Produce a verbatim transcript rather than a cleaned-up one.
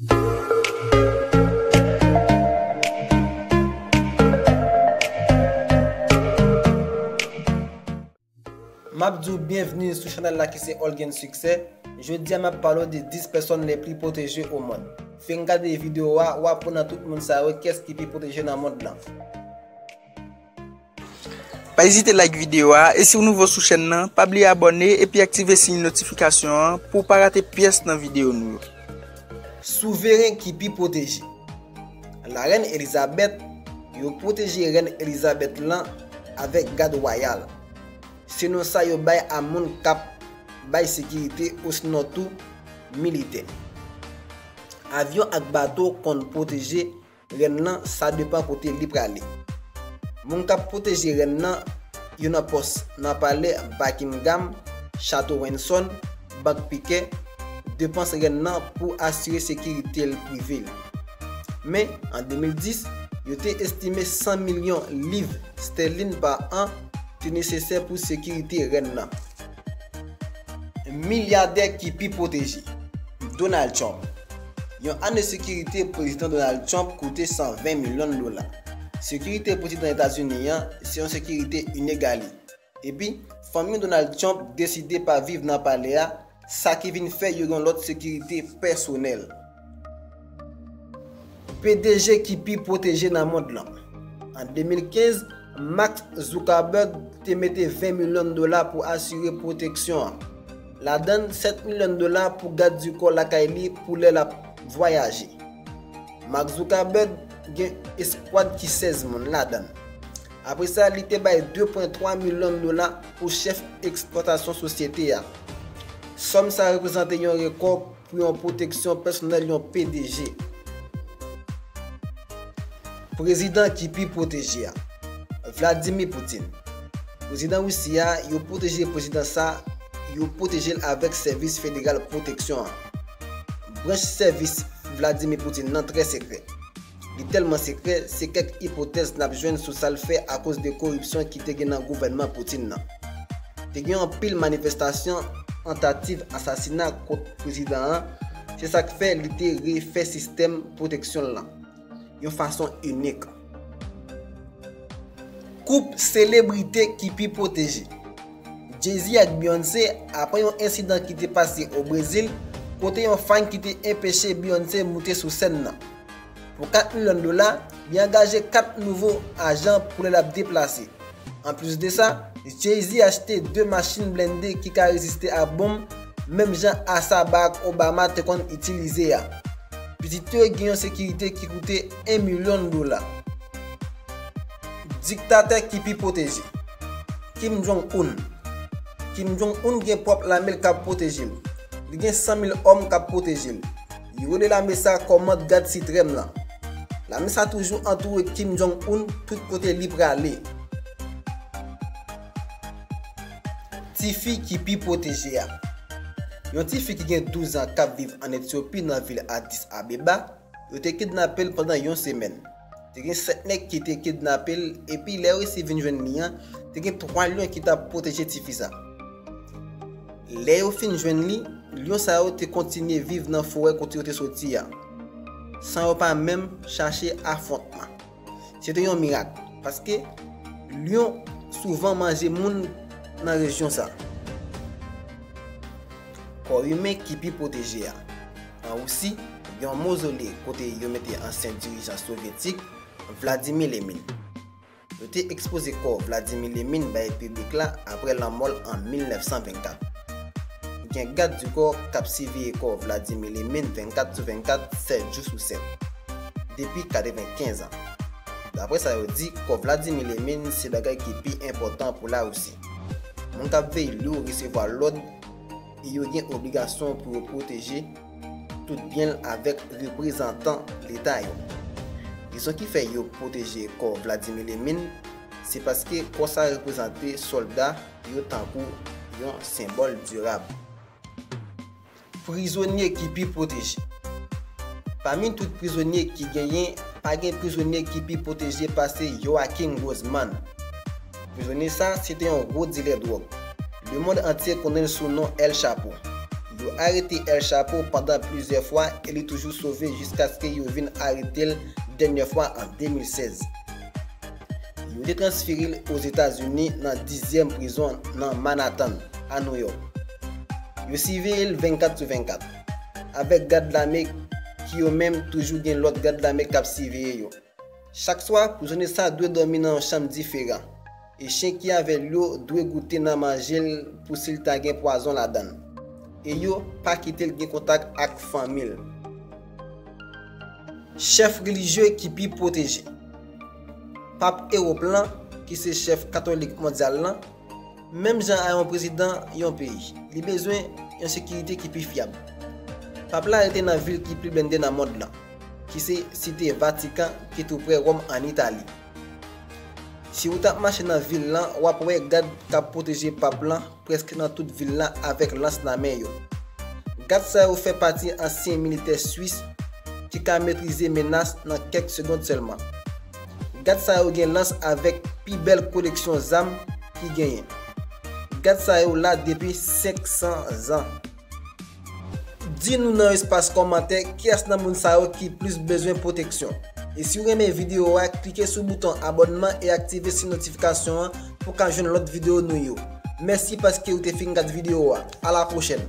M ap di w byenvni sou chanèl la ki se All Gain Succès. Jodi a m ap pale w de dis pèsòn le pli pwoteje o mond. Fin gade videyo a, w ap wè nan tout moun sa yo kiyès ki pi pwoteje nan mond lan. Pa ezite like videyo a, e si w nouvo sou chèn nan, pa bliye abòne epi aktive siy notifikasyon an pou w pa rate pyès nan videyo nou yo. Souveren ki pi pwoteje. Larèn Elizabèt, yo pwoteje rèn Elizabèt lan avèk gad wayal. Se non sa yo bay a moun k ap bay sekirite osinon tou militè. Avyon ak bato konn pwoteje rèn nan, sa depann kote li prale. Moun k ap pwoteje rèn nan, yo nan pòs nan palè Buckingham, chato Windsor, bank Pickett, depans rèn nan pou asire sekirite l prive l. Men, an de mil dis, yo te estime san milyon liv stèlin pa an te nesesè pou sekirite rèn nan. Milyadè ki pi pwoteje. Donald Trump. Yon ane sekirite Prezidan Donald Trump koute san ven milyon dola. Sekirite Prezidan Etazini an se yon sekirite inegali. Epi, fanmi Donald Trump deside pa viv nan palè a, sa ki vin fè yo gen yon lòt sekirite pèsonèl. P D G ki pi pwoteje nan mond lan. An de mil kenz, Mark Zuckerberg te mete ven milyon dola pou asire pwoteksyon an. Ladan l, sèt milyon dola pou gad di kò lakay li pou lè l ap vwayaje. Mark Zuckerberg gen eskwad ki sèz moun ladan l. Apre sa, li te bay de pwen twa milyon dola pou chèf eksplwatasyon sosyete a. Sòm sa reprezante yon rekò pou yon pwoteksyon pèsonèl yon P D G. Prezidan ki pi pwoteje a. Vladimir Putin. Prezidan Risi a, yo pwoteje prezidan sa, yo pwoteje l avèk Sèvis Federal Pwoteksyon an. Branch sèvis Vladimir Putin nan trè sekrè. Li tèlman sekrè, se kèk ipotèz n ap jwenn sou sa l fè akoz de koripsyon ki te gen nan gouvènman Putin nan. Te gen anpil manifestasyon, tantativ asasina kont prezidan an, se sa k fè li te refè sistèm pwoteksyon l lan yon fason inik. Koup selebrite ki pi pwoteje. Jay-Z ak Beyoncé, apre yon ensidan ki te pase o Brezil, kote yon fan ki te enpeche Beyoncé moute sou sèn nan. Pou kat milyon dola, li angaje kat nouvo ajan pou lè l ap deplase. Anplis de sa, Jay-Z achte de machin blende ki ka reziste a bonm, menm jan a sa Barack Obama te konn itilize a. Pitit yo gen yon sekirite ki koute en milyon dola. Diktatè ki pi pwoteje. Kim Jong-un. Kim Jong-un gen pwòp lame l k ap pwoteje l. Li gen san mil òm k ap pwoteje l. Yo rele lame sa Kòmand Gad Siprèm lan. Lame sa toujou antoure Kim Jong-un tout kote li prale. Tifi ki pi pwoteje a. Yon tifi ki gen douz an k ap viv ann Etyopi nan vil Addis Abeba, yo te kidnape l pandan yon semèn. Te gen sèt nèg ki te kidnape l, epi lè yo resi vin jwenn li an, te gen twa lyon ki t ap pwoteje tifi sa. Lè yo fin jwenn li, lyon sa yo te kontinye viv nan forè kote yo te soti a, san yo pa menm chache afwontman. Se te yon mirak, paske lyon souvan manje moun nan rejyon sa. Kò imen ki pi pwoteje a. An Risi, gen yon mozole kote yo mete ansyen dirijan sovyetik, Vladimir Lenin. Yo te ekspoze kò Vladimir Lenin bay piblik la apre lanmò l an mil nèf san vennkat. Gen gad di kò k ap siveye kò Vladimir Lenin vennkat sou vennkat, sèt jou sou sèt, depi katrevenkenz an. Daprè sa yo di, kò Vladimir Lenin se bagay ki pi enpòtan pou Larisi. Moun k ap veye li yo resevwa lòd e yo gen obligasyon pou yo pwoteje tout byen l avèk reprezantan leta yo. Rezon ki fè yo pwoteje kò Vladimir Lenin, se paske kò sa reprezante sòlda yo tankou yon senbòl dirab. Prizonye ki pi pwoteje. Pami tout prizonye ki genyen, pa gen prizonye ki pi pwoteje pase Joaquin Guzman. Prizonye sa, se te yon gwo dilè dwòg. Lemonn antye konnen l sou non El Chapo. Yo arete El Chapo pandan plizyè fwa e li toujou sove jiskaske yo vin arete l dènyè fwa an de mil sèz. Yo te transfere l Ozetazini nan dizyèm prizon nan Manhattan, a New York. Yo siveye l vennkat sou vennkat, avèk gad lame ki yo menm toujou gen lòt gad lame k ap siveye yo. Chak swa, prizonye sa a dwe dòmi nan yon chanm diferan, e chen ki avè l yo dwe goute nan manje l pou si l ta gen pwazon ladan l. E yo pa kite l gen kontak ak fanmi l. Chèf relijye ki pi pwoteje. Pap Ewòp lan, ki se chèf katolik mondyal lan, menm jan a yon prezidan yon peyi, li bezwen yon sekirite ki pi fyab. Pap la rete nan vil ki pi blende nan mond lan, ki se site Vatikan ki tou prè Wòm an Itali. Si w t ap mache nan vil lan, w ap wè gad k ap pwoteje pap lan prèske nan tout vil la avèk lans nan men yo. Gad sa yo fè pati ansyen militè Swis ki ka metrize menas nan kèk segond sèlman. Gad sa yo gen lans avèk pi bèl koleksyon zam ki genyen. Gad sa yo la depi senk san zan. Di nou nan espas kòmantè kiyès nan moun sa yo ki plis bezwen pwoteksyon. E si w renmen videyo a, klike sou bouton abònman e aktive siy notifikasyon an pou w ka jwenn lòt videyo nou yo. Mèsi paske w te fin gad videyo a. A la pwochèn!